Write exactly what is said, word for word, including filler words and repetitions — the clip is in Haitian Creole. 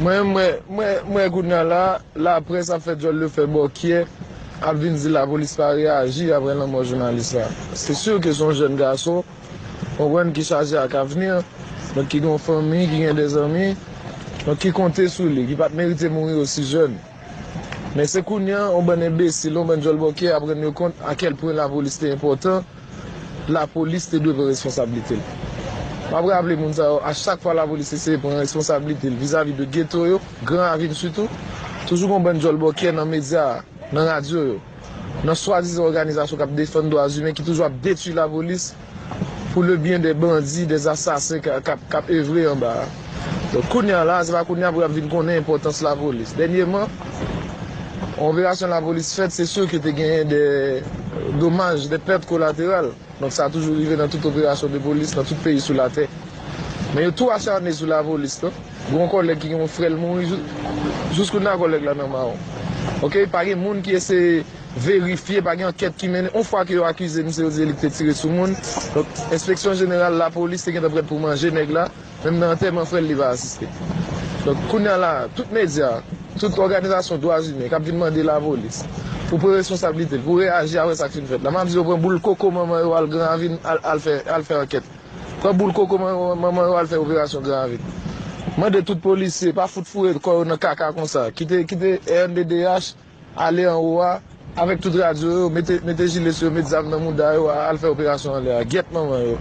Mwen, mwen, mwen, mwen kounye a la, laprès ap fè djòl yo fè bòkyè, ap vin di lapolis pa reyaji apre lanmò jounalis la. Se si ke se yon jèn gason, konprann, ki chaje ak avni, donk ki gen yon fanmi, ki gen de zanmi, donk ki konte sou li, ki pa t merite mouri osi jèn. Men se kounye a, yon bann enbesil, yon bann djòl bòkyè ap rann yo kont a kèl pwen lapolis te enpòtan, lapolis te dwe pran responsablite l. M ap raple moun sa yo, a chak fwa lapolis eseye pran responsablite l vizavi de geto yo, Gran Ravin sitou, toujou gon bann djòl bòkyè nan medya a, nan radyo yo, nan swadizan òganizasyon k ap defann dwa imen ki toujou ap detwi lapolis pou le byen de bandi, de asasen k ap, k ap, k ap evre anba a. Donk kounye a la, se pa kounye a pou y ap vin konnen enpòtans lapolis. Dènyèman, yon operasyon lapolis fèt, se si ke te genyen de domaj, de pèt kolateral. Donk sa toujou rive nan tout operasyon de polis, nan tout peyi sou latè. Men yo tou acharne sou lapolis, non. Gon kòlèg ki gen yon frè l mouri, jou-, jouskounye a kòlèg la nan mawon. Oke, pa gen moun ki eseye verifye, pa gen ankèt ki mennen. Yon fwa ke yo akize misye, yo di li te tire sou moun. Donk, enspeksyon jeneral lapolis te gentan prèt pou manje nèg la. Menm nan antèman frè l, li pa asiste. Donk, kounye a la, tout medya, tout òganizasyon dwa imen k ap vin mande lapolis pou pran responsablite l, pou reyaji apre sa k fin fèt la. M ap di yo pran boul koko manman yo al Gran Ravin, al, al fè, al fè ankèt. Pran boul koko manman, manman yo al fè operasyon Gran Ravin. Mande tout polisye, pa fout foure kò yo nan kaka konsa. Kite, kite R N D D H ale anwo a, avèk tout radyo yo, mete, mete jile sou yo, met zam nan mouda yo, al fè operasyon anlè a. Gyèt manman yo.